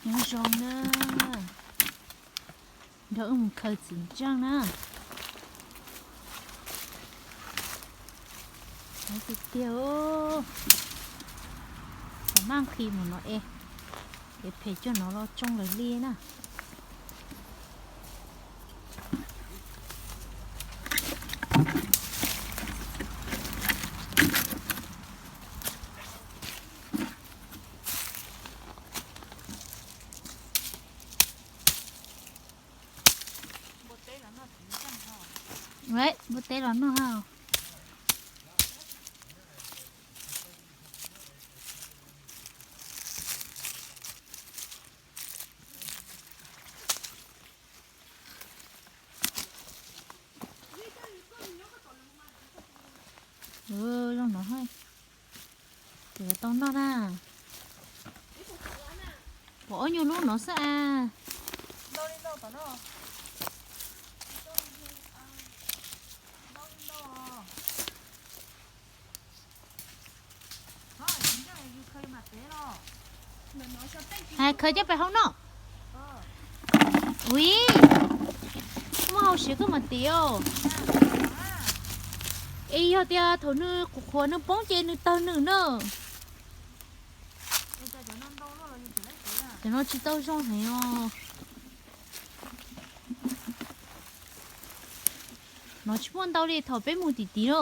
Nyob zoo na, nrog wb mus khaws txiv ntseej na. Nyob tiag tiag, maj nqhis mus no es, es phem coj no los tsoo lawv li na. Npua teb los noj ha. Zoo no, yuav tau noj na. Pom ob nyuag lub no xwb as. Hais khaws coj pem hauv no. Ui, muaj hauv siav koj mas tias. Es yog tias thaum nws qhuav qhuav nws poob ces nws tawg nws na. Cov no tsis tau zoo heev os. No tsis muaj ntau li thaum peb mus tim tid na.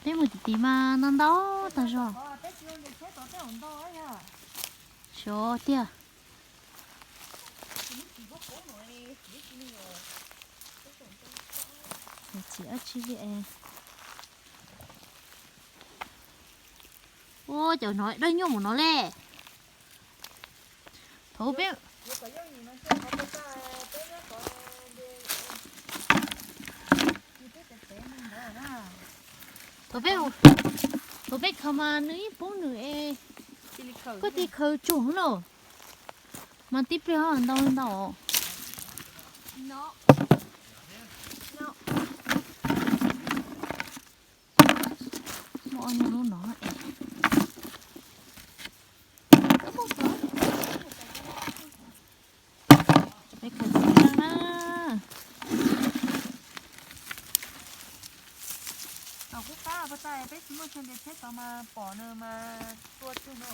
Peb mus tim tid mas ntau ntau tag zog. Xyov tiag. Txiv dab tsi li es. Ua cov no dawb nyuaj mus no le. Thaum peb, thaum peb, thaum peb khaws mas nws yeej poob nws es. Koj tig khaws tsuag no mas tib pliag ho ntau ntau. Muaj ob nyuag lub no es. Peb khaws txiv ntseej na. Tom qub qab pag tas peb tsis muaj chaw nres tsheb tod mas pom nws mas tua tsawg no.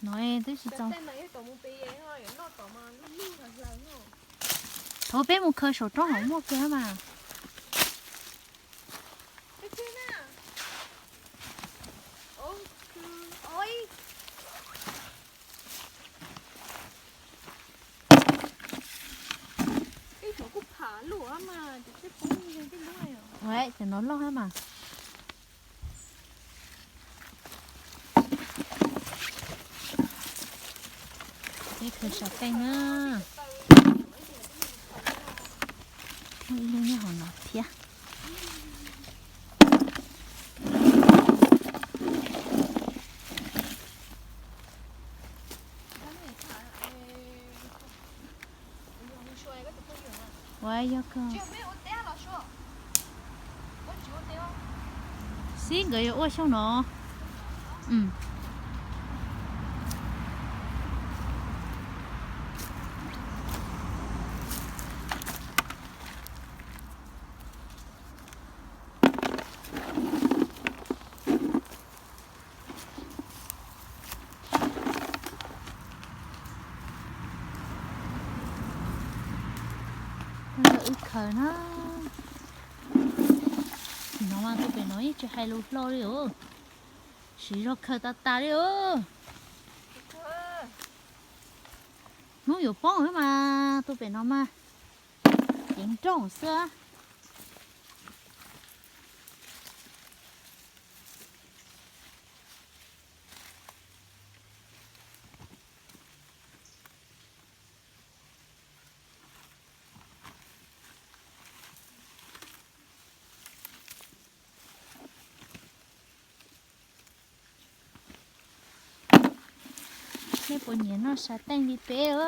No twb tsis tau. Thaum peb mus khaws saum roob hauv muaj kiag mas. Cov no loj hab mas. Peb khaws sartej na. Muaj ib lub nyob hauv no thiab. Ua yog kawg. Xib nkawd yuav ua xyoo no. Wb khaws na. Tsim no mas tus pem no yeej tsis hais lus hlo li os. Siv zog khaws tas tas li os. Hnub yuav poob mas tus pem no mas ceev nrooj xwb. Nej puas nyiam noj sab teej li peb?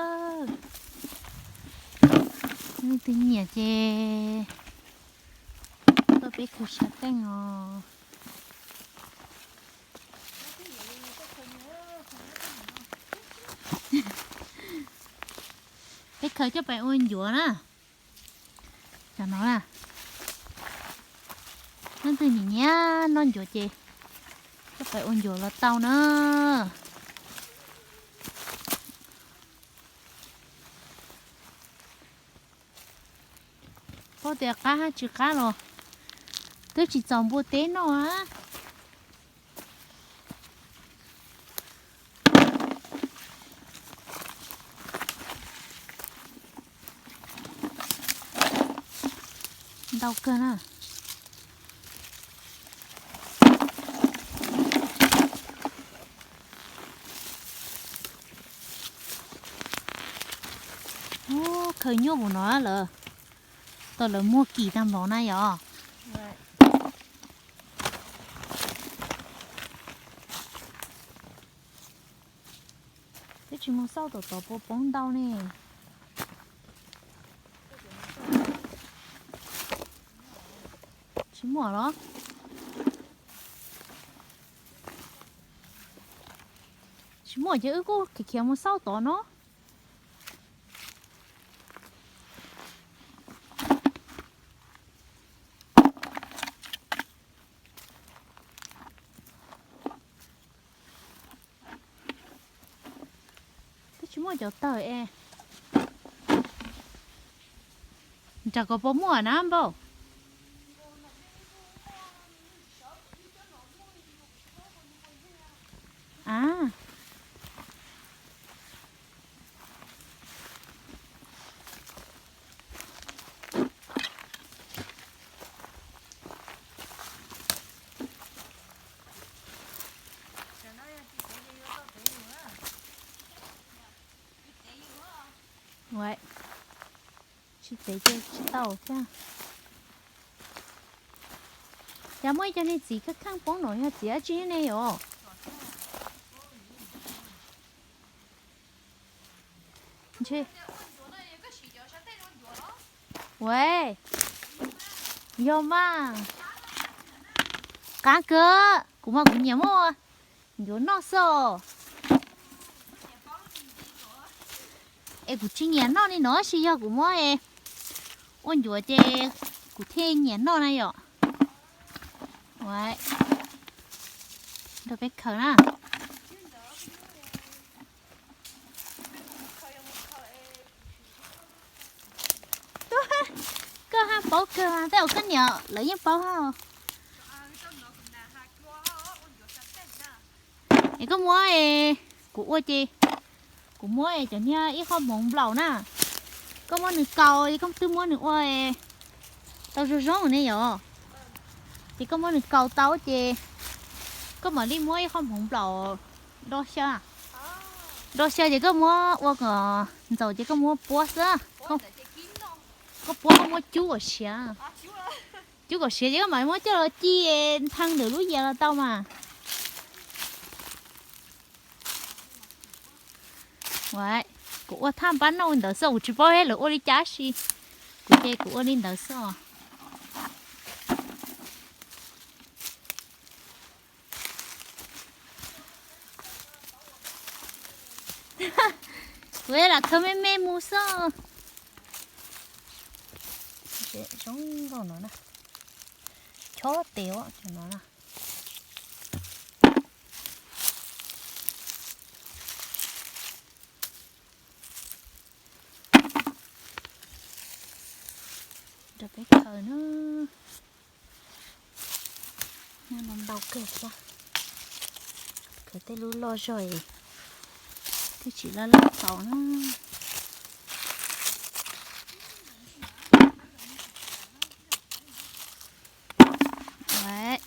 Leej twg nyiam ces tuaj peb khaws sab teej os. Peb khaws coj pais ua ncuav na. Cov no na, leej twg nyiam nyiam noj ncuav ces coj pais ua ncuav los tau na. Paub tias qab hab tsis qab los twb tsis txaus npua teb noj a. Ntau kawg na. Ub, khaws nyuaj mus no lawm. Tau lawv muag kim tag npaum na yom. Twb tsis mus xauj tom tod puas poob ntau ne. Tsis muaj los? Tsis muaj ces wb kuj khiav khiav mus xauj tod no. Twb tsis muaj cov tawg es. Ntsam ko puas muaj na npauj? A, tsis tev ces tsis tau thiab. Cas muaj ib co niag txiv kheej kheej poob no yog txiv dab tsi ne yom? Ua, yog mas, qab kawg, kuv mas kuv nyiam muab ncuav noj xwb. Es kuv tsis nyiam noj li no, tab sis yog kuv muab ua ncuav ces kuv thiaj nyiam noj na yom. Nrog peb khaws na. Koj haj paub kawg, tej zaum koj niam lawv yeej paub hab. Es koj muab, kuv ua ces kuv muab cov niag ib qho hmoov nplaum na, koj muab nws kaus es koj twb muab nws ua tau zoo zoo ne yom. Ces koj muab nws kaus tau ces koj mam li muab ib qho hmoov nplaum do xyaw, do xyaw ces koj muab ua kom ntxaus ces koj muab puab xwb. Koj puab koj muab cub kom siav, cub kom siav ces koj mam muab coj los ci nthee ntawm lub yias los tau mas. Kuv ua thaj npab noj li ntawd xwb, kuv tsis paub lawv ua li cas si, kuv ces kuv ua li ntawd xwb. Kuv lam khaws me me mus xwb. Zoo nkauj no na, chob tes no na. Rau peb khaws na. Nyob no ntau kawg thiab. Khaws tej lub loj zog es twb tsis laj laj tau na. Leej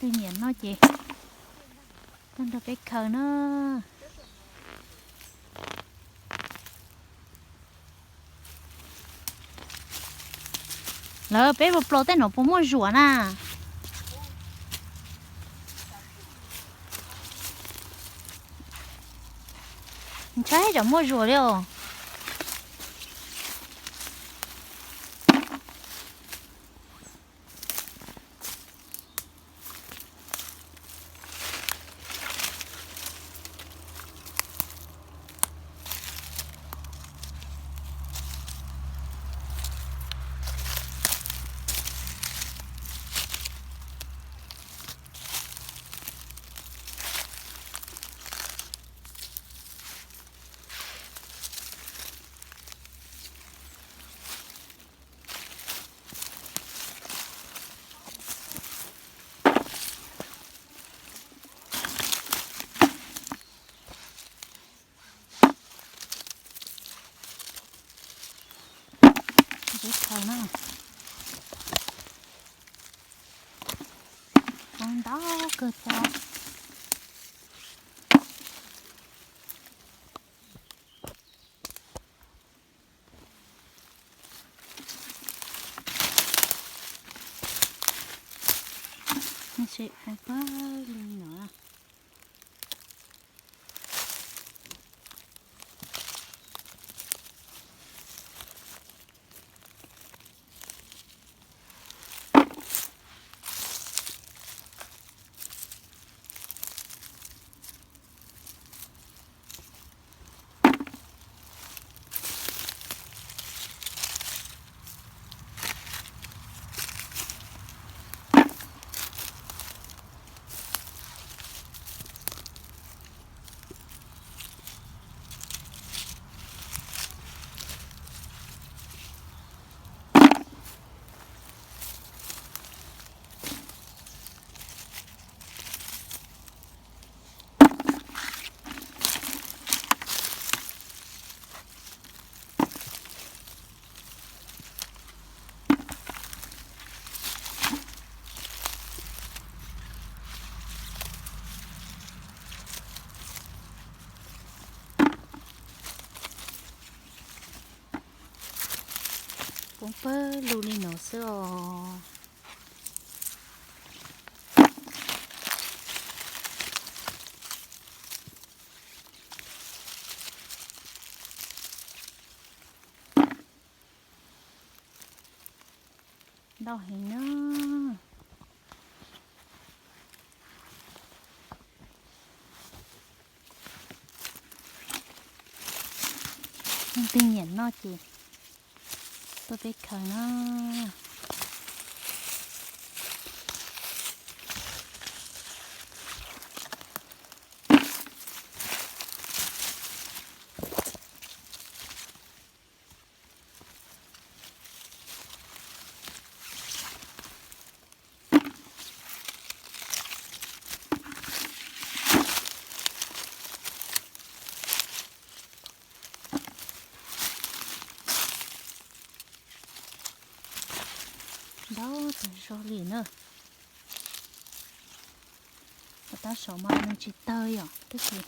twg nyiam noj ces tuaj nrog peb khaws na. Lawv peb ua plaub tej no puas muaj zuas na? Ntshai tsam muaj zuas li os. Peb khaws na. Poob ntau kawg thiab. Ntshe poob kawg li no. Poob pawg lug li no xwb os. Ntau heev na. Leej twg nyiam noj ces tuaj peb khaws na. Ntau tag zog li na. Tab saum mas nws tsis tawg yom, tab sis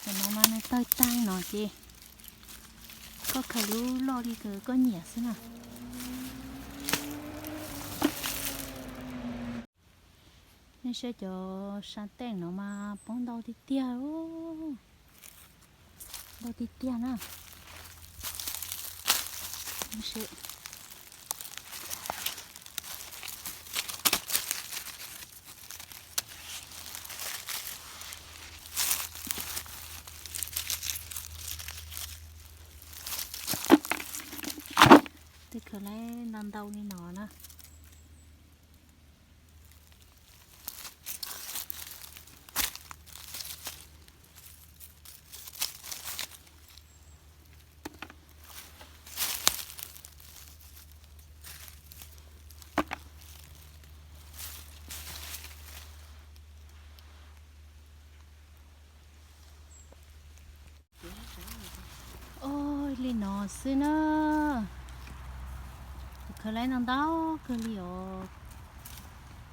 cov no mas nws tawg tag no ces koj khaws lub loj li koj nyiam xwb na. Nej saib cov sa teej no mas poob ntau tiag tiag, ntau tiag tiag na. Twb khaws lawm ntau ntau li no na. Oj, li no xwb na. Kuv khaws lawm ntau ntau kawg li os.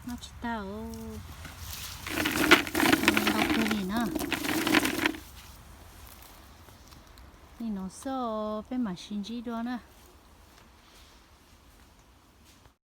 Noj tsis tag os. Ntau kawg li na. Li no xwb os, peb mam sib ntsib dua na.